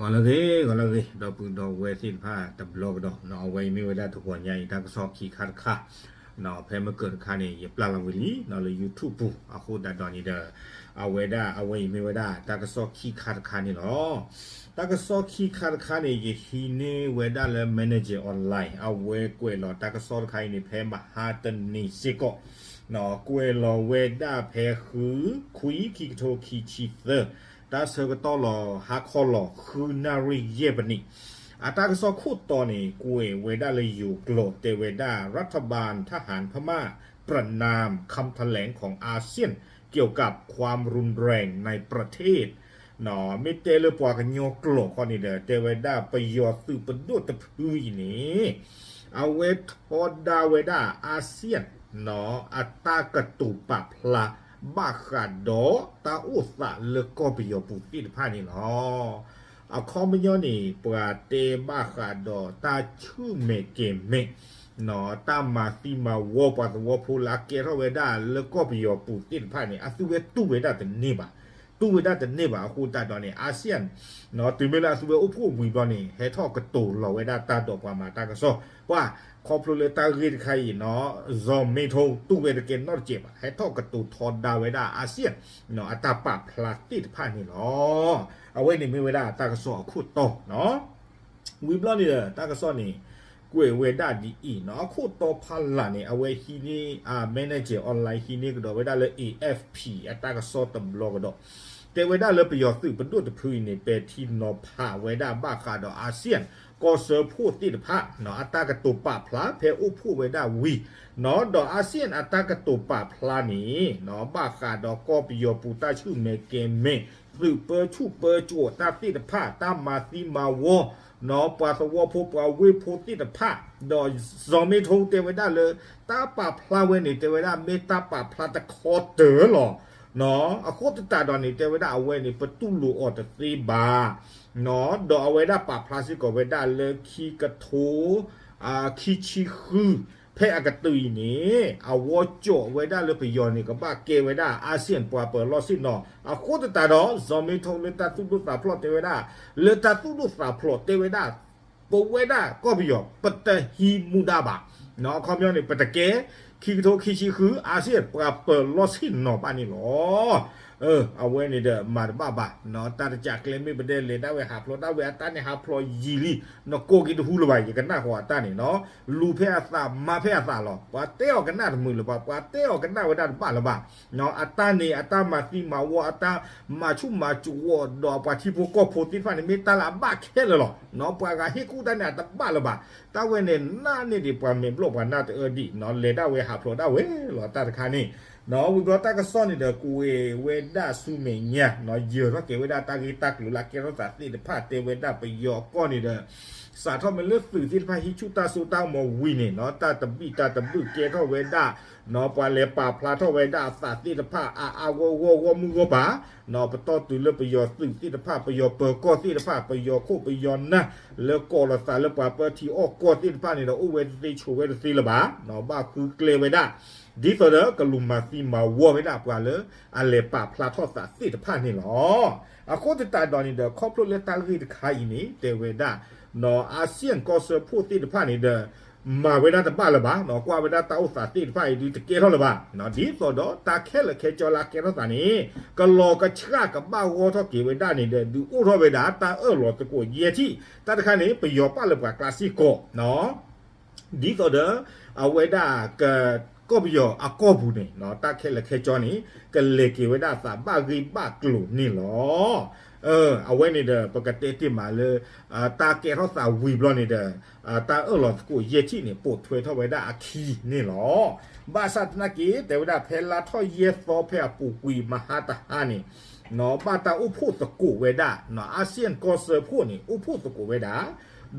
ဂီၤလၢအဂ့ၤ ဂီၤလၢအဂ့ၤ ဒီပုၢ်ဒီဝဲၢ်သ့ၣ်တဖၣ်တဘျီကဒီး, အဝဲအံၤမ့ၢ်ဝဲဒၣ်တဂီၤညါအံၤ တၢ်ကစီၣ်ခံခါတခါ, ဖဲမုၢ်ကၢၢ်တခါန့ၣ် ယပျၢ်လီၤဝံၤလံလၢ YouTube ပူၤ, အဃိသတးဒီးန့ၣ်ဒီး အဝဲဒၣ်အဝဲအံၤမ့ၢ်ဝဲဒၣ်တၢ်ကစီၣ်ခံခါတခါန့ၣ်လီၤ. တၢ်ကစီၣ်ခံခါတခါန့ၣ် ယဟံးန့ၢ်ဝဲဒၣ်လၢ Manager Online အဝဲကွဲးလီၤတၢ်ကစီၣ်တခါအံၤန့ၣ် ဖဲမဟါတနံၤစ့ၢ်ကီး, ကွဲးလီၤဝဲဒၣ်ဖဲ ဃုခွံ ခံကထိခံဆံသၢ, တၢ်ဆၢကတီၢ်လီၤ ဟါခီလီၤဃုနၣ်ရံၣ်ယဲၢ်ပနံး, အတၢ်ကစီၣ်ခိၣ်တီန့ၣ် ကွဲးဝဲဒၣ်လၢယိၤကျိာ် တဲဝဲဒၣ် รัฐบาลทหารพม่าประณามคำแถลงของอาเซียน เกี่ยวกับความรุนแรงในประเทศ မ့ၢ်တဲလၢပှၤကညီကျိာ်ခီန့ၣ်ဒီး တဲဝဲဒၣ်ပယီၤသုးပဒိၣ်တဖုအံၤန့ၣ် အဝဲထီဒါဝဲဒၣ် อาเซียน အတၢ်ကတိၤပာ်ဖျါ ဘၣ်ဃးဒီးတၢ်အိၣ်သးလၢကီၢ်ပယီၤပူၤသ့ၣ်တဖၣ်န့ၣ်လီၤ. အခီပညီန့ၣ် ပှၤတဲဘၣ်ဃးဒီးတၢ်ဆူၣ်မဲာ်ကဲၤမဲာ် တၢ်မၤသံမၤဝီပှၤသဝီဖိလၢအကဲထီၣ်ဝဲဒၣ်လၢကီၢ်ပယီၤပူၤသ့ၣ်တဖၣ်န့ၣ် အသုဝဲတူၢ်ဝဲဒၣ်တန့ၢ်ဘၣ်, တူၢ်ဝဲဒၣ်တန့ၢ်ဘၣ်အဃိသတးဒီးန့ၣ် อาเซียน တုၤမ့ၢ်လၢအသုဝဲအိၣ်ဖှိၣ်ဝံၤဘျီန့ၣ် ဟဲထီၣ်ကတိၤလီၤဝဲဒၣ်တၢ်ဒီးပှၤမၤတၢ်ကစီၣ် ပှၤခီဖျိလၢတၢ်ဂ့ၢ်တခါအံၤနီၤ စီၤမ့ထိတူၢ်ဝဲတကဲနီတစဲးဘၣ် ဟဲထီၣ်ကတိၤထီဒါဝဲဒၣ် อาเซียน အတၢ်ပာ်ဖျါသ့ၣ်တဖၣ်န့ၣ်လီၤ. အဝဲန့ၣ်မ့ၢ်ဝဲဒၣ်တၢ်ကစီၣ်အခိၣ်တီနီၤ ဝံၤဘျီန့ၣ်ဒီး တၢ်ကစီၣ်န့ၣ် ကွဲးဝဲဒၣ်ဒ်အံၤနီၤ အခိၣ်တီဖးလၢ်န့ၣ် အဝဲဟံးန့ၢ် Manager Online ဟံးန့ၢ်ကဒီးဝဲဒၣ်လၢ เอฟพี အတၢ်ကစီၣ်တဘျီကဒီး တဲဝဲဒၣ်လၢပယီၤသုးပဒိၣ်တဖုအံၤန့ၣ် ပဲာ်ထံနီၤဖးဝဲဒၣ်ဘၣ်ဃးဒီး อาเซียน ကီၢ်စၢဖှိၣ်သ့ၣ်တဖၣ် အတၢ်ကတိၤပာ်ဖျါဖဲအိၣ်ဖှိၣ်ဝဲဒၣ်ဝံၤ ဒီး อาเซียน အတၢ်ကတိၤပာ်ဖျါန့ၣ် ဘၣ်ဃးဒီးကီၢ်ပယီၤပူၤတၢ်ဆူၣ်မဲာ်ကဲၤမဲာ် သုးပၢဆူၣ်ပၢစိးတၢ်သ့ၣ်တဖၣ် တၢ်မၤသံမၤဝီ ပှၤသဝီဖိပှၤဝ့ၢ်ဖိသ့ၣ်တဖၣ် ဒီးစီၤမ့ထိတဲဝဲဒၣ်လၢ တၢ်ပာ်ဖျါဝဲန့ၣ် တဲဝဲဒၣ်မ့ၢ်တၢ်ပာ်ဖျါတခီတၢၤလီၤ. အဃိသတးဒီးန့ၣ် တဲဝဲဒၣ်အဝဲန့ၣ် ပတူၢ်လိာ်အီၤတသ့ဘၣ် ဒီးအဝဲဒၣ်ပာ်ဖျါစ့ၢ်ကီးဝဲဒၣ်လၢခံကထိ ခံဆံဃု ဖဲအကတၢၢ်အံၤန့ၣ် အဝဲကၠီးဝဲဒၣ်လၢပယီၤန့ၣ် ကဘၣ်ကဲဝဲဒၣ် อาเซียน ပှၤပၢၤလီၢ်ဆ့ၣ်နီၤ အဃိသတးဒီး စီၤမ့ထိလၢတၢ်သူၣ်ဒိၣ်သးဖျိးတဲဝဲဒၣ် လၢတၢ်သူၣ်ဒိၣ်သးဖျိးတဲဝဲဒၣ် ပဝဲဒၣ်ကီၢ်ပယီၤ ပတဟံးမူဒါဘၣ် အခီပညီန့ၣ် ပတကဲ ခံကထိခံဆံဃု อาเซียน ပှၤပၢၤလီၢ်ဆ့ၣ်နီၤဘၣ်န့ၣ်လီၤ. အဝဲန့ၣ်ဒီးမၤတဘၣ်ဘၣ် တၢ်တကးကျဲမ့ၢ်ပဒဲလဲၤဒၣ်ဝဲဟးဖျိးဒၣ်ဝဲအတၢ်န့ၣ် ဟးဖျိးယံာ်လံ နကိးက့ၤတဟူလၢၤဘၣ် ယကနၣ်ဃီၤအတၢ်န့ၣ်နီၤ လူၤဖဲအသးမၤဖဲအသးလီၤ ပှၤတဲအီၤကနၣ်တမုာ်လၢၤဘၣ် ပှၤတဲအီၤကနၣ်ဝဲဒၣ်တဘၣ်လၢၤဘၣ် အတၢ်န့ၣ် အတၢ်မၤသံမၤဝီ အတၢ်မၤဆူၣ်မၤစိးဒီးအပှၤထံဖိကီၢ်ဖိသ့ၣ်တဖၣ်န့ၣ် မ့ၢ်တၢ်လၢအဘၣ်ခဲလၢာ်လီၤ. ပှၤဂၤဟ့ၣ်ကူၣ်တၢ်န့ၣ် အတဘၣ်လၢၤဘၣ် တၢ်ဝဲန့ၣ် နၢ်န့ၢ်ဒံးပှၤမဲာ်ဘျီၣ်ပှၤနၢ်တအၢဒံး လဲၤဒၣ်ဝဲဟးဖျိးဒၣ်ဝဲလီၤ တၢ်တခါန့ၣ် ဝံၤဘျီတၢ်ကစီၣ်န့ၣ်ဒီး ကွဲးဝဲဒၣ်ဆူမဲာ်ညါ ယၢၤထီၣ်က့ၤဝဲဒၣ်တၢ်ဂ့ၢ်တၢ်ကျိၤလၢအကဲထီၣ်သးသ့ၣ်တဖၣ် တဲဝဲဒၣ်ပယီၤကီၢ်န့ၣ်ဒီး စးထီၣ်မ့ၢ်လၢသုးသ့ၣ်တဖၣ်ဟံးဆူၣ်တၢ်စိတၢ်ကမီၤဝံၤန့ၣ်နီၤ တၢ်တဘံၣ်တၢ်တဘုၣ်ကဲထီၣ်ဝဲဒၣ် ပှၤလဲၤပာ်ဖျါထီၣ်ဝဲဒၣ်အသးသ့ၣ်တဖၣ် အါအါဂီၢ်ဂီၢ်ဂီၢ်မုၢ်ဂီၢ်ပၤ ပတီၢ်တုၤလၢပယီၤသုးသ့ၣ်တဖၣ် ပယီၤပၢၤကီၢ်သ့ၣ်တဖၣ် ပယီၤခိၣ်ပယီၤနၢ် လၢကိးလီၤသးလၢပှၤပၢထံအီၣ်ကီၢ်သ့ၣ်တဖၣ်န့ၣ်ဒီး အိၣ်ဝဲတသ့ဆိးဝဲတသ့လၢၤဘၣ် ဘၣ်ဃုကျဲဝဲဒၣ် ဒ်သိးဒီးကလူၤမၤသံမၤဝီဝဲဒၣ်ပှၤလၢအလဲၤပာ်ဖျါထီၣ်သးသ့ၣ်တဖၣ်န့ၣ်လီၤ. အဃိသတးဒီးန့ၣ်ဒီး ခီဖျိလၢတၢ်ဂ့ၢ်တခါအံၤန့ၣ် တဲဝဲဒၣ် အၤစံၣ်ကီၢ်စၢဖှိၣ်သ့ၣ်တဖၣ်န့ၣ်ဒီး မၤဝဲဒၣ်တဘၣ်လၢၤဘၣ် ကွၢ်ဝဲဒၣ်တၢ်အိၣ်သးသ့ၣ်တဖၣ်အံၤဒုးတကဲထီၣ်လၢၤဘၣ် ဒ်သိးဒီးတၢ်ခဲလၢာ်ခဲဆ့လၢအကဲထီၣ်သးန့ၣ် ကလီၤကဆှၣ်ကဘၣ်ဂီၢ်ထီၣ်က့ၤဝဲဒၣ်န့ၣ်ဒီး ဒုးအိၣ်ထီၣ်ဝဲဒၣ်တၢ်အၢၣ်လီၤသကိးယဲၢ်ထံၣ် တၢ်တခါန့ၣ် ပယီၤပာ်လၢပှၤကျါစ့ၢ်ကီး ဒ်သိးဒီး အဝဲဒၣ်က ကီၢ်ပယီၤအကီၢ်ပူၤန့ၣ် တၢ်ခဲလၢာ်ခဲဆ့န့ၣ် ကလဲၤက့ၤဝဲဒၣ်အသးဘၣ်ဂ့ၢ်ဘၣ်ကျိၤန့ၣ်လီၤ. အဝဲန့ၣ်ဒီး ပကတဲတ့ၢ်မးလၢ တၢ်ကဲထီၣ်သးဝံၤဘျီန့ၣ်ဒီး တၢ်အၢၣ်လီၤသကိးယဲၢ်ထံၣ်န့ၣ် ပိာ်ထွဲထီၣ်ဝဲဒၣ်အခံန့ၣ်လီၤ. ဘၣ်ဆၣ်သနာ်က့ တဲဝဲဒၣ်ဖဲလါထီၣ်ယဲၢ်သီဖဲအပူၤကွံာ်မဟါတဟါန့ၣ် ဘၣ်တၢ်အိၣ်ဖှိၣ်သကိးဝဲဒၣ် အၤစံၣ်ကီၢ်စၢဖှိၣ်န့ၣ် အိၣ်ဖှိၣ်သကိးဝဲဒၣ်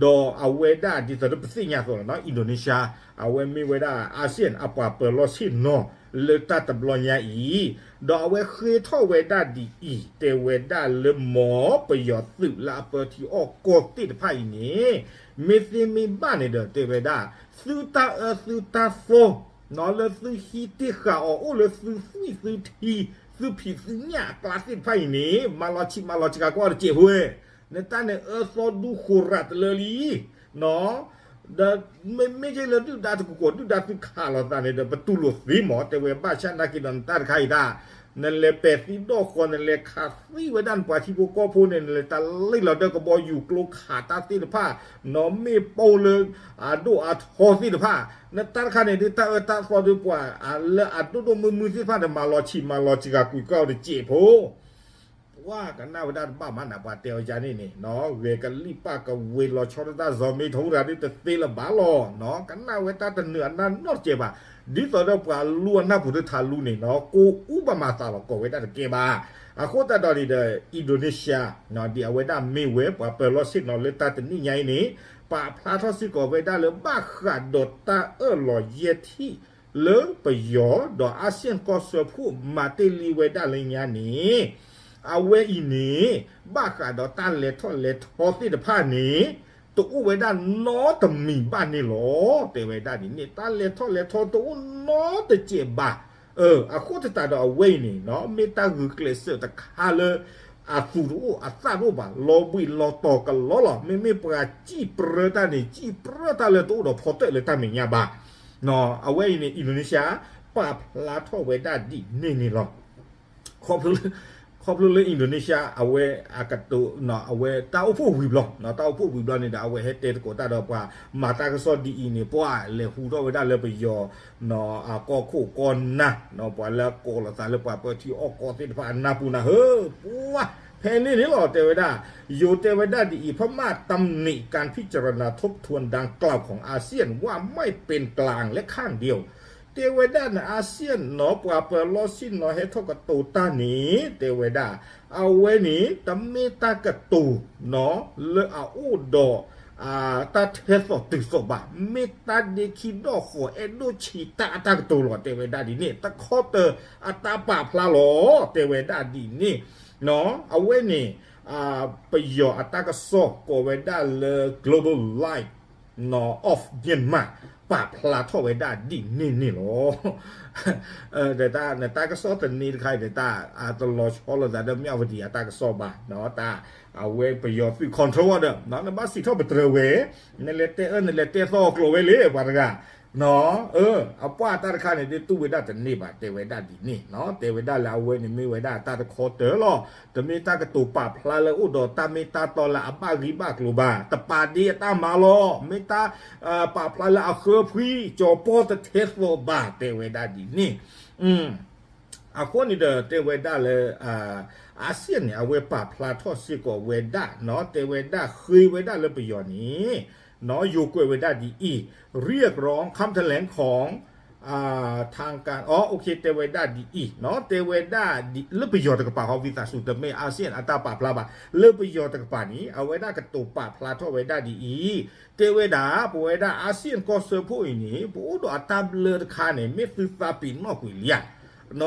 ဒီးအဝဲဒၣ်ဒ်သိးဒီးပသ့ၣ်ညါအသိးလီၤနီၤ Indonesia အဝဲမ့ၢ်ဝဲဒၣ် အၤစံၣ်အပှၤပၢၤလီၢ်ဆ့ၣ်နီၤ လၢတၢ်တဘျီညါအံၤ ဒီးအဝဲဃ့ထီၣ်ဝဲဒၣ်ဒ်အံၤ တဲဝဲဒၣ်လၢမ်ပယီၤသုးလၢအပၢထံအီၣ်ကီၢ်သ့ၣ်တဖၣ်အံၤန့ၣ် မ့ၢ်သ့မ့ၢ်ဘၣ်န့ၣ်ဒီး တဲဝဲဒၣ် သုတၢ်အၢသုတၢ်သီ လၢသုဟံးတ့ၢ်ဃာ်အီၤအိၣ်လၢသုသွံၣ်သုထံ သုဖံးသုညၣ်အကျါသ့ၣ်တဖၣ်အံၤန့ၣ် မၤလီၤဆံးမၤလီၤစှၤကွၢ်တစဲးဖိဝဲ နတၢ်န့ၣ်အၢသီဒူဃိၤရးတလၢလံ, ဒီးမ့မ့ၢ်က့လၢဒုၣ်ဒါတကကိး ဒုၣ်ဒါသုခးလိာ်သးန့ၣ်ဒီး ပတူၢ်လိာ်သ့မး တဲဝဲ ဘၣ်ဆၣ်နာ်က့ဒီးနတၢ်တခါအံၤတၢ် နလဲၤပဲာ်သံဒိၣ်ဃီ နလဲၤခးသံဝဲဒၣ်နပှၤထံဖိကီၢ်ဖိန့ၣ် နလဲၤတၢ်လံၣ်လီၤဒၢကဘီယူၤကျိခးတၢ်သ့ၣ်တဖၣ်, နီၢ်မ့ၢ်ပိၢ်လၢအဒိၣ်အထီသ့ၣ်တဖၣ်, နတၢ်တခါန့ၣ်ဒုး တၢ်အၢတၢ်သီဒုးပှၤလၢအဒိၣ်ဒိၣ်မုၢ်မုၢ်သ့ၣ်တဖၣ်န့ၣ် မၤလီၤဆံးမၤလီၤစှၤကွံာ်ကီၢ်တစဲးဖိ ပှၤကနၣ်ဝဲဒၣ်တဘၣ်မးနး ပှၤတဲအီၤယါန့ၣ်န့ၣ် ဂဲၤကလံၣ်ပၢ်ကဝ့ၤလီၤဆီဒၣ်တၢ် စီၤမ့ထိရၤဒုးတသ့လၢၤဘၣ်လီၤ, ကနၣ်ဝဲတၢ်တနုာ်အနၢ်နီတစဲးဘၣ်, ဒ်သိးဒီးပှၤလူအနၢ်ပူၤတထးလူန့ၣ်နီၤ ကိးအူဘၣ်မၤသးလီၤ ကိးဝဲဒၣ်တကဲဘၣ်. အဃိသတးဒီးန့ၣ်ဒီး Indonesia ဒ်အဝဲဒၣ်မ့ၢ်ဝဲပှၤပၢၤလီၢ်ဆ့ၣ်နီၤလၢတၢ်တနံၣ်ညါအံၤန့ၣ် ပာ်ဖျါထီၣ်စ့ၢ်ကီးဝဲဒၣ်လၢဘၣ်ဃးဒီးတၢ်အၢၣ်လီၤယဲၢ်ထံၣ် လၢပယီၤဒီး ASEAN ကီၢ်စၢဖှိၣ်မၤတ့ၢ်လံဝဲဒၣ်လၢညါန့ၣ်, အဝဲအံၤန့ၣ် ဘၣ်ဃးဒီးတၢ်လဲၤထီၣ်လဲၤထီသ့ၣ်တဖၣ်န့ၣ် တအိၣ်ဝဲဒၣ်နီတမံၤဘၣ်န့ၣ်လီၤ. တဲဝဲဒၣ်ဒ်န့ၣ် တၢ်လဲၤထီၣ်လဲၤထီတအိၣ်နီတစဲးဘၣ်. အဃိသတးဒီးအဝဲအံၤန့ၣ် မ့ၢ်တၢ်ဂုာ်ကျဲးစၢးတခါလၢ အသူၣ်တအိၣ်အသးတအိၣ်ဘၣ်, လီၤဘှံးလီၤတီၤကလီလီၤ. မ့မ့ၢ်ပှၤစံၣ်ပြၢတၢ်န့ၣ် စံၣ်ပြၢတၢ်လၢတအိၣ်ဒီးဖီတၢၣ်လၢတၢ်မဲာ်ညါဘၣ်. အဝဲအံၤန့ၣ် Indonesia ပာ်ဖျါထီၣ်ဝဲဒၣ်ဒ်န့ၣ်န့ၣ်လီၤ. ခီဖျိလၢ Indonesia အဝဲအကတိၤ အဝဲတၢ်အိၣ်ဖှိၣ်ဝံၤဘျီ, တၢ်အိၣ်ဖှိၣ်ဝံၤဘျီန့ၣ်ဒီး အဝဲဟဲတဲသကိးတၢ်ဒီးပှၤမၤတၢ်ကစီၣ်ဒ်အံၤန့ၣ် ပှၤလဲၤဟူထီၣ်ဝဲဒၣ်လၢပယီၤ အကီၢ်ခိၣ်ကီၢ်နၢ် ပှၤလၢကိးလိာ်သးလၢပှၤပၢထံအီၣ်ကီၢ်သ့ၣ်တဖၣ်အနၢ်ပူၤနၢ်ဟၢ ပှၤ ဖဲန့ၣ်န့ၣ်လီၤ တဲဝဲဒၣ်. ယိၤတဲဝဲဒၣ်ဒ်အံၤ พม่าตำหนิการพิจารณาทบทวนดังกล่าวของอาเซียน ว่าไม่เป็นกลางและข้างเดียว တဲဝဲဒၣ်န့ၣ် ASEAN နီၤ ပှၤပၢၤလီၢ်ဆ့ၣ်နီၤဟဲထီၣ်ကတိၤတၢ်န့ၣ် တဲဝဲဒၣ် အဝဲန့ၣ် တမ့ၢ်တၢ်ကတိၤ လၢအအိၣ်ဒီး တၢ်ထဲသိးတုၤသိးဘၣ်, မ့ၢ်တၢ်ဒ့ခံဒီၣ်ဃီၤအဲၣ်ဒိၣ်ဆံးတၢ်အတၢ်ကတိၤလီၤ တဲဝဲဒၣ်ဒ်န့ၣ် တခီတၢၤအတၢ်ပာ်ဖျါလီၤ တဲဝဲဒၣ်ဒ်န့ၣ် အဝဲန့ၣ် ပယီၤအတၢ်ကစီၣ်ကိးဝဲဒၣ်လၢ Global Light of Myanmar ပာ်ဖျါထီၣ်ဝဲဒၣ်ဒ်န့ၣ်န့ၣ်လီၤ. ဒီးတၢ် နတၢ်ကစီၣ်သန့တခါအံၤဒီး တၢ်တလီၤဆီလိာ်သးဒီး မြဝတီ အတၢ်ကစီၣ်ဘၣ်, တၢ် အဝဲပယီၤသုး control ဒီး နဘၣ်စံးထီၣ်ပတြၢၤဝဲ, နလဲၤတဲအၢ နလဲၤတဲသီအကျိာ်ဝဲလၢပှၤတဂၤ အပှၢ်တၢ်တခါန့ၣ် ဒ်တူၢ်ဝဲဒၣ်တန့ၢ်ဘၣ် တဲဝဲဒၣ်ဒ်န့ၣ်, တဲဝဲဒၣ်လၢအဝဲန့ၣ်မ့ၢ်ဝဲဒၣ်တၢ်တခီတၢၤလီၤ. တမ့ၢ်တၢ်ကတိၤပာ်ဖျါလၢအိၣ်ဒီးတၢ်မ့ၢ်တၢ်တီလၢအဘၣ်ဂံၢ်ဘၣ်ကျိၤဘၣ်, တပာ်ဒ့အတၢ်မၤလီၤ. မ့ၢ်တၢ်ပာ်ဖျါလၢအဃၢဖှံ ကၠီၤပီၢ်တထဲသိးဘၣ် တဲဝဲဒၣ်ဒ်န့ၣ်. အဃိန့ၣ်ဒီးတဲဝဲဒၣ်လၢ ASEAN န့ၣ် အဝဲပာ်ဖျါထီၣ်စ့ၢ်ကီးဝဲဒၣ် တဲဝဲဒၣ်ဃ့ဝဲဒၣ်လၢပယီၤန့ၣ် ယိၤကွဲးဝဲဒၣ်ဒ်အံၤ, เรียกร้องคำแถลงของ ทางการ တဲဝဲဒၣ်ဒ်အံၤ, တဲဝဲဒၣ်လၢပယီၤတကပၤ ဟီ ဝံသးစူၤ တမ့ၢ် ASEAN အတၢ်ပာ်ဖျါဘၣ်, လၢပယီၤတကပၤန့ၣ် အဝဲဒၣ်ကတိၤပာ်ဖျါထီၣ်ဝဲဒၣ်ဒ်အံၤ, တဲဝဲဒၣ် ပဝဲဒၣ် ASEAN ကီၢ်စၢဖှိၣ်အံၤန့ၣ် ပအိၣ်ဒီးအတၢ်ဘျၢတခါန့ၣ် မ့ၢ်သုသးပ့ၤနီၣ်ကွံာ်လံဧါ. တၢ်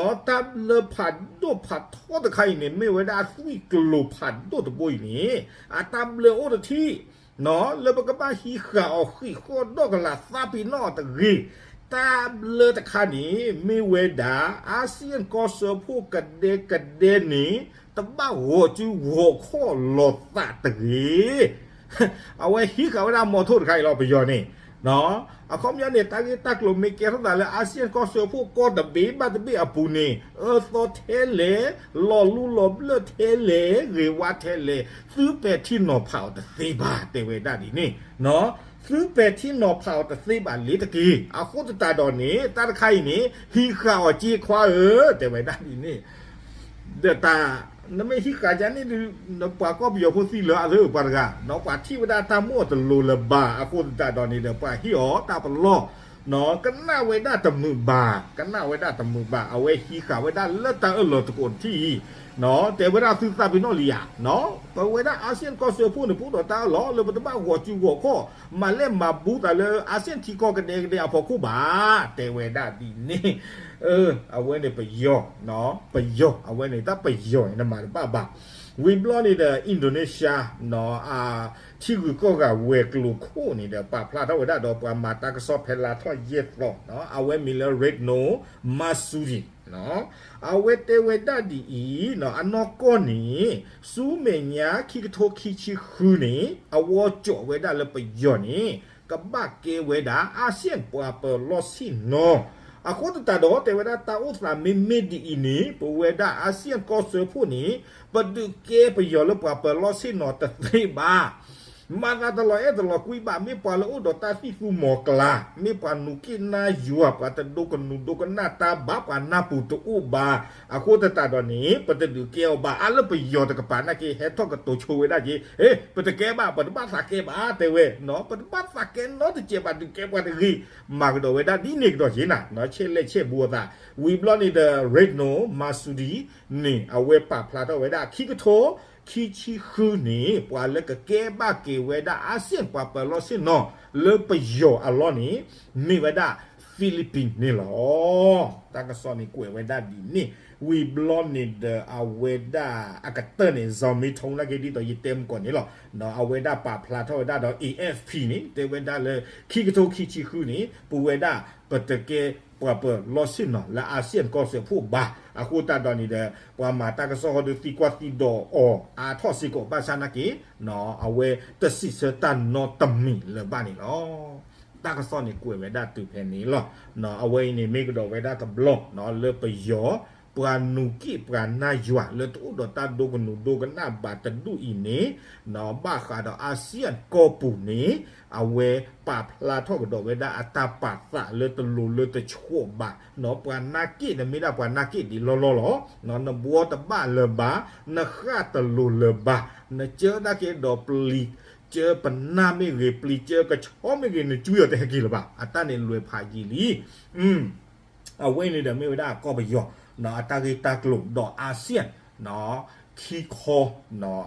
ဘျၢဖးဒိၣ်ဖးထီတခါအံၤန့ၣ် မ့ၢ်ဝဲဒၣ်အသွံၣ်ကျိၤဖးဒိၣ်တဘိအံၤန့ၣ် အတၢ်ဘျၢအိၣ်တထံၣ် လၢပကဘၣ်ဟံးဃာ်အီၤဃံးဃီၣ်ဒီးကလးသးပ့ၤနီၣ်အီၤတဂ့ၤ. တၢ်ဘျၢတခါန့ၣ် မ့ၢ်ဝဲဒၣ် ASEAN ကီၢ်စၢဖှိၣ်ကဒဲကဒဲန့ၣ် တဘၣ်ဂီၤစုဂီၤခီၣ်လီၤသးတဂ့ၤ. အဝဲဟံးဃာ်ဝဲဒၣ် motto တခါအံၤလီၤ ပယီၤန့ၣ် အခီပညီန့ၣ် တၢ်ဂ့ၢ်တၢ်ကျိၤမ့ၢ်ကဲထီၣ်သးလၢ ASEAN ကီၢ်စၢဖှိၣ်ကီၢ်တဘ့ၣ်ဘၣ်တဘ့ၣ်အပူၤန့ၣ် အၢသီထဲလဲၣ်, လီၤလူလီၤဘျၢၣ်ထဲလဲၣ်, ဂ့ၤဝါထဲလဲၣ်, သုပဲာ်ထံနီၤဖးအီၤတသ့ဘၣ် တဲဝဲဒၣ်ဒ်န့ၣ်. သုပဲာ်ထံနီၤဖးအီၤတသ့ဘၣ်လ့ၤတက့ၢ်. အဃိသတးဒီးန့ၣ် တၢ်တခါအံၤန့ၣ် ဟံးဃာ်အီၤက့ခွါဧၢ တဲဝဲဒၣ်ဒ်န့ၣ် ဒီးတၢ် နမ့ၢ်ဟံးဃာ်ယါန့ၣ်ဒုး ပှၤကီၢ်ပယီၤဖိသံလၢအသၢပှၤတဂၤ ပှၤထံၣ်ဝဲဒၣ်တၢ်မိၣ်အတလိၤလၢၤဘၣ်. အဃိသတးဒီးန့ၣ်ဒီး ပှၤဟ့ၣ်အီၤတၢ်ပလီၢ် ကနၣ်ဝဲဒၣ်တမုာ်ဘၣ်, ကနၣ်ဝဲဒၣ်တမုာ်ဘၣ်. အဝဲဟံးဃာ်ဝဲဒၣ်လၢတၢ်အၢၣ်လီၤသကိးတထံၣ်အံၤ တဲဝဲဒၣ်သုသးပ့ၤနီၣ်လံဧါ. ပဝဲဒၣ် ASEAN ကီၢ်စၢဖှိၣ်န့ၣ် ပအိၣ်ဒီးတၢ်အၢၣ်လီၤလၢပတဘၣ်ဂီၤစုဂီၤခီၣ် မၤလဲၣ်မၤဘူးသးလၢ ASEAN ထံကီၢ်ကဒဲကဒဲအဖီခိၣ်ဘၣ် တဲဝဲဒၣ်ဒ်န့ၣ်. အဝဲန့ၣ်ပယီၤ ပယီၤ အဝဲန့ၣ်တၢ်ပယီၤန့ၣ် နမၤတဘၣ်ဘၣ်. ဝံၤဘျီန့ၣ်ဒီး Indonesia ထံဂုၤကီၢ်ဂၤဝဲၤကျိၤခိၣ်န့ၣ်ဒီး ပာ်ဖျါထီၣ်ဝဲဒၣ်ဒီးပှၤမၤတၢ်ကစီၣ်ဖဲလါထီၣ်ယဲၢ်သီ အဝဲမံၤလၢ Retno Marsudi အဝဲတဲဝဲဒၣ်ဒ်အံၤ, အနီၢ်ကီၢ်န့ၣ် ဆူမဲာ်ညါခံကထိခံဆံဃုန့ၣ် အဝဲကၠီးဝဲဒၣ်လၢပယီၤန့ၣ် ကဘၣ်ကဲဝဲဒၣ် ASEAN ပှၤပၢၤလီၢ်ဆ့ၣ်နီၤ. အဃိသတးဒီး တဲဝဲဒၣ်တၢ်အိၣ်သးမ့မ့ၢ်ဒ်အံၤန့ၣ် ပဝဲဒၣ် ASEAN ကီၢ်စၢဖှိၣ်န့ၣ် ပဒုးကဲပယီၤလၢပှၤပၢၤလီၢ်ဆ့ၣ်နီၤတသ့ဘၣ်. မၤသးတလီၤအဲၣ်တလီၤကွံဘၣ်, မ့ၢ်ပှၤလၢအိၣ်ဒီးတၢ်သံၣ်သူမီၤကျၢ်, မ့ၢ်ပှၤနူၤက့ၣ်နါယွၤ, ပှၤတဒိကနူၤဒိကနၣ်တၢ်ဘၣ်, ပှၤနၢ်ပူၤတအိၣ်ဘၣ်. အဃိသတးဒီးန့ၣ် ပတဒုးကဲအီၤဘၣ်. အါလၢပယီၤတကပၤနာ်က့ ဟဲထီၣ်ကတိၤဆိဝဲဒၣ်က့ၤ, ပတကဲဘၣ်, ပတဘၣ်သးကဲဘၣ်, တဲဝဲ, ပတဘၣ်သးကဲနီတစဲးဘၣ်, ဒုးကဲပှၤတဂ့ၤ. မၤကဒီးဝဲဒၣ်ဒ်န့ၣ်ကဒီးက့ၤနၤ, ဆဲးလဲၣ်ဆဲးဘူးအသး. ဝံၤဘျီန့ၣ်ဒီး Retno Masudi န့ၣ် အဝဲပာ်ဖျါထီၣ်ဝဲဒၣ် ခံကထိ ခံဆံဃုန့ၣ် ပှၤလၢကကဲဘၣ်က့ၤဝဲဒၣ် ASEAN ပှၤပၢၤလီၢ်ဆ့ၣ်နီၤ လၢပယီၤအလီၢ်န့ၣ် မ့ၢ်ဝဲဒၣ် Philippines န့ၣ်လီၤ. တၢ်ကစီၣ်န့ၣ်ကွဲးဝဲဒၣ်ဒ်န့ၣ်. ဝံၤဘျီန့ၣ်ဒီး အဝဲဒၣ်အကတၢၢ်န့ၣ် Zhao Meitong နာ်က့ ဒ်သိးယတဲမုၢ်ကီၢ်န့ၣ်လီၤ. အဝဲဒၣ်ပာ်ဖျါထီၣ်ဝဲဒၣ်ဒီး A F P န့ၣ် တဲဝဲဒၣ်လၢ ခံကထိခံဆံဃုန့ၣ် ပဝဲဒၣ် ပတကဲပှၤပၢၤလီၢ်ဆ့ၣ်နီၤလၢ ASEAN ကီၢ်စၢဖှိၣ်ဘၣ်. အဃိသတးဒီးန့ၣ်ဒီး ပှၤမၤတၢ်ကစီၣ်ဟီဒီး သံကွၢ်သံဒိးအီၤအါထီၣ်စ့ၢ်ကီး ဘၣ်ဆၣ်နာ်က့ အဝဲတစံးဆၢတၢ်နီတမံၤလၢၤဘၣ်န့ၣ်လီၤ. တၢ်ကစီၣ်န့ၣ်ကွဲးဝဲဒၣ်တုၤဖဲန့ၣ်လီၤ. အဝဲအံၤန့ၣ်မ့ၢ်ကဒီးဝဲဒၣ်တဘျီ လၢပယီၤ ပှၤနူၤက့ၣ်ပှၤနါယွၤလၢတအိၣ်ဒီးတၢ်ဒိကနူၤဒိကနၣ်ဘၣ်တဒူၣ်အံၤန့ၣ် ဘၣ်ဃးဒီး ASEAN ကီၢ်ပူၤန့ၣ် အဝဲပာ်ဖျါထီၣ်ကဒီးဝဲဒၣ်အတၢ်ပာ်သးလၢတလိၤလၢတဆှီဘၣ်. ပှၤနၢ်က့ၣ်န့ၣ်မ့ၢ်ဒၣ်ပှၤနၢ်က့ၣ်ဒ်လီၢ်လီၢ်လီၤ. နဘှီတဘၣ်လၢၤဘၣ်, နဃၣ်တလိၤလၢၤဘၣ်, နကၢဒၣ်က့ၤဒီးပျံၤကၢပနၢ်မ့ၢ်ဂ့ၤ, ပျံၤကၢကဆီမ့ၢ်ဂ့ၤ, နကွံအီၤတဟဲက့ၤလၢၤဘၣ်. အတၢ်န့ၣ်လွဲၤဖးယံာ်လံ. အဝဲအံၤန့ၣ်ဒီးမ့ၢ်ဝဲဒၣ်ကီၢ်ပယီၤ အတၢ်ဂ့ၢ်တၢ်ကျိၤဒီး ASEAN ခံခီ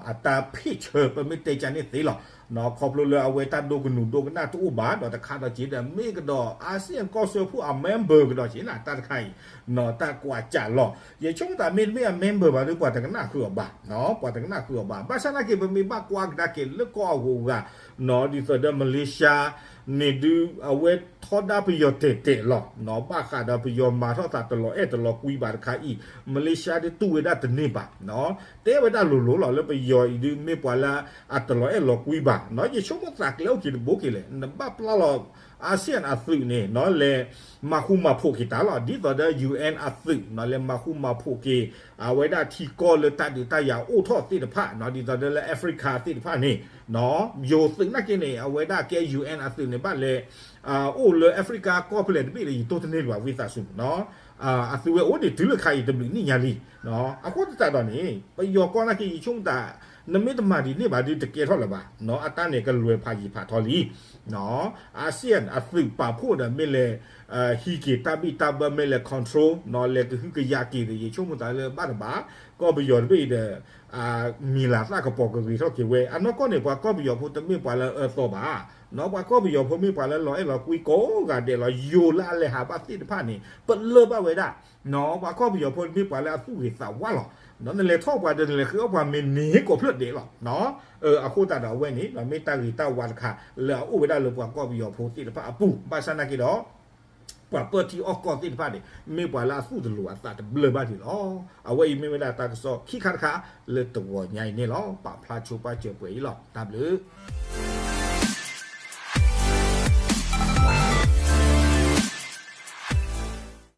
အတၢ်ဖ့ၣ်ဆၢ ပမ့ၢ်တဲကန့ၣ်သ့လီၤ. ခီဖျိလၢအဝဲတၢ်ဒိကနူၤဒိကနၣ်တအိၣ်ဘၣ်ဒီးတခါဒီးက့ၤဒီး မ့ၢ်ကဒီး ASEAN ကီၢ်စၢဖှိၣ်အ member ကဒီးက့ၤနၤ တၢ်တခါအံၤ တၢ်ကွၢ်ကၢ်လီၤ. ယဆိကမိၣ်သးမ့တမ့ၢ်အ member ဘၣ်ဒီး ပှၤတကနၣ်ဃုာ်အီၤဘၣ်, ပှၤတကနၣ်ဃုာ်အီၤဘၣ်. ဘၣ်ဆၣ်နာ်က့ ပမ့ၢ်ဘၣ်ကွၢ်ကဒါက့ၤလၢကီၢ်အဂုၤအဂၤ ဒ်သိးဒီး Malaysia န့ၣ်ဒုး အဝဲထီဒါပယီၤတဲာ်တဲာ်လီၤ. ဘၣ်ဃးဒီးပယီၤမၤထီၣ်သး တလီၤအဲၣ်တလီၤကွံဘၣ်တခါအံၤ Malaysia ဒုးတူၢ်ဝဲဒၣ်တန့ၢ်ဘၣ်. တဲဝဲဒၣ်လိၤလိၤလီၤ လၢပယီၤအံၤဒုး မ့ၢ်ပှၤလၢအတလီၤအဲၣ်လီၤကွံဘၣ်. ယဆိကမိၣ်သးကျဲအိၣ်က့ၤတဘိက့ၤလဲၣ်, နဘၣ်ပျၢ်လီၤ ASEAN အသုးန့ၣ် လဲၤမၤဃူမၤဖိးက့ၤတၢ်လီၤ. ဒ်သိးဒီး UN အသုး လဲၤမၤဃူမၤဖိးက့ၤ အဝဲဒၣ်ထံကီၢ်လၢတၢ်ဒုးတၢ်ယၤအိၣ်ထီၣ်သ့ၣ်တဖၣ် ဒ်သိးဒီးလၢ Africa သ့ၣ်တဖၣ်န့ၣ် ယိၤသုးနာ်က့န့ၣ် အဝဲဒၣ်ကဲ UN အသုးန့ၣ် ဘၣ်လဲၤ အိၣ်လၢ Africa ကီၢ်ဖဲလဲၣ်တဘ့ၣ်ဒီး ယတိၢ်တန့ၢ်လၢၤဘၣ် ဝံသးစူၤ အသုးဝဲအိၣ်န့ၣ် တုၤလၢခါအံၤတဘျုးနံၣ်ညါလံ. အဃိသတးဒီးန့ၣ် ပယီၤကီၢ်နာ်က့ ယဆိကမိၣ်သး နမ့ၢ်တမၤဒ်န့ၣ်ဘၣ်ဒီး တကဲထီၣ်လၢၤဘၣ်. အတၢ်န့ၣ်ကလွဲၤဖးယံာ်ဖးထီလံ. ASEAN အသုးပာ်ဖှိၣ်ဒီး မ့ၢ်လဲၤ ဟံးက့ၤတၢ်ဘံၣ်တၢ်ဘၢ မ့ၢ်လဲၤ control လဲၤကဟုကယာ်က့ၤဒီး ယဆိကမိၣ်သးလၢဘၣ်တဘၣ် ကီၢ်ပယီၤတဘ့ၣ်အံၤဒီး မံၤလၤသၣ်ကပီၤကဂ့ၤထီၣ်က့ၤဝဲ. အနီၢ်ကီၢ်န့ၣ် ပှၤကီၢ်ပယီၤဖိတမ့ၢ်ပှၤလၢအအၢသီဘၣ်. ပှၤကီၢ်ပယီၤဖိမ့ၢ်ပှၤလၢလီၤအဲၣ်လီၤကွံကိးဂၤဒဲးလီၤ. ယိၤလၢအလဲၤဟးဘၣ်သ့ၣ်တဖၣ်န့ၣ် ပလၢၢ်ဘၣ်ဝဲဒၣ် ပှၤကီၢ်ပယီၤဖိမ့ၢ်ပှၤလၢအသူၣ်ဂ့ၤသးဝါလီၤ. နလဲၤထီၣ်ပှၤဒီး နလဲၤဃ့အီၣ်ပှၤမ့ၢ်န့ၢ်ကိးဖျၢၣ်ဒဲးလီၤ. အဃိသတးဒီးအဝဲန့ၣ် မ့ၢ်တၢ်ဂ့ၤတၢ်ဝါတခါ လၢအအိၣ်ဝဲဒၣ်လၢပှၤကီၢ်ပယီၤဖိသ့ၣ်တဖၣ်အပူၤ ဘၣ်ဆၣ်နာ်က့ဒီး ပှၤပၢထံအီၣ်ကီၢ်သ့ၣ်တဖၣ်န့ၣ် မ့ၢ်ပှၤလၢအသူၣ်တလိၤအသးတဘျၢဘၣ်ဒံးလီၤ. အဝဲအံၤမ့ၢ်ဝဲဒၣ်တၢ်ကစီၣ်ခံခါတခါ လၢတဂီၤညါအံၤန့ၣ်လီၤ. ပာ်ဖျါဆိပာ်စၢၤပှဲၤအံၤလီၤ. တၢ်ဘျုး